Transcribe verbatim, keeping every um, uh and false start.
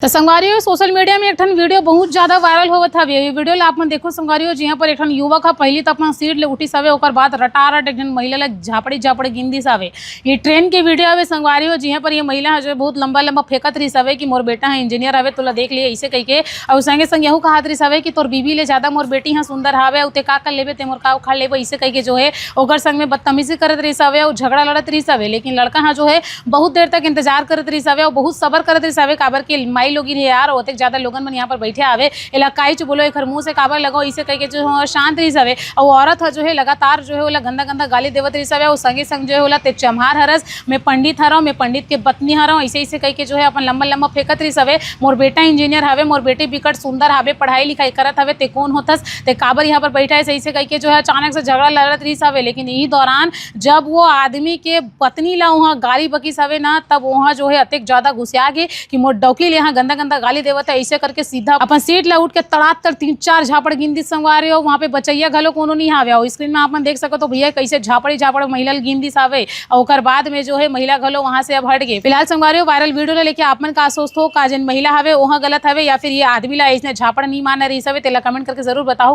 तो संगवारी हो, सोशल मीडिया में एक ठन वीडियो बहुत ज्यादा वायरल होवत हवे। ये वीडियो ला आप मन देखो संगवारी हो, जिहां पर एक ठन युवक ह पहली तो अपन सीट ले उठिस हवे, ओकर बाद रटारट एक ठन महिला ला झापड़ी झापड़ी गिन दिस हवे। ये ट्रेन के वीडियो हवे संगवारी हो, जिहां पर ये महिला ह जो है बहुत लंबा लंबा फेंकत रहिस हवे कि मोर बेटा ह इंजीनियर हवे, तोला देख लिए ऐसे कह के। और संगे संग यहू कहत रहिस हवे कि तोर बीबी ले ज्यादा मोर बेटी ह सुंदर हवे, अउ ते का कर लेबे, ते मोर का उखाड़ लेबे, ऐसे कह के जो है ओकर संग में बदतमीजी करत रहिस हवे और झगड़ा लड़त रहिस हवे। लेकिन लड़का ह जो है बहुत देर तक इंतजार करत रहिस हवे और बहुत सबर करत रहिस हवे, काबर के माई लोगिन हे यार, ओतेक ज्यादा लोगन मन यहाँ पर बैठे हवे, एला काईच बोलो, एखर मुंह से काबर लगाओ, इसे कह के जो है शांत रहिस हवे। और औरत ह जो है लगातार जो है ओला गंदा गंदा गाली देवत रहिस हवे और संगे संग जो है ओला ते चम्हार हरस, मैं पंडित हरव, मैं पंडित के पत्नी हरव, ऐसे ऐसे कह के जो है अपन लंबा लंबा फेंकत रहिस हवे। मोर बेटा इंजीनियर हवे, मोर बेटी बिकट सुंदर हवे, पढ़ाई लिखाई करत हवे, ते कौन होथस, ते काबर यहाँ पर बैठा है, ऐसे ऐसे कह के जो है अचानक से झगड़ा लड़त रहिस हवे। लेकिन यही दौरान जब वो आदमी के पत्नी ला वहाँ गाली बकिस हवे ना, तब वहाँ जो है अतेक ज्यादा गुस्सिया गे कि मोर डौकी ले यहाँ गंदा गंदा गाली देवत है, ऐसे करके सीधा अपन सीट ला उठ के तड़ात तर तीन चार झापड़ गिन दिस संगवारी हो। वहाँ पे बचैया घलो कोनो नहीं हावे। और स्क्रीन में आप मन देख सकत हो भैया कैसे झापड़ी झापड़ महिला ल गिन दिस हावे। और ओकर बाद में जो है महिला घलो वहाँ से अब हट गए। फिलहाल संगवारी हो, वायरल वीडियो ला लेके आप मन का सोचत हो, का जेन महिला हवे ओहा गलत हवे या फिर ये आदमी ला इसने झापड़ नहीं मारना रहिस हवे, तेला कमेंट करके जरूर बताओ।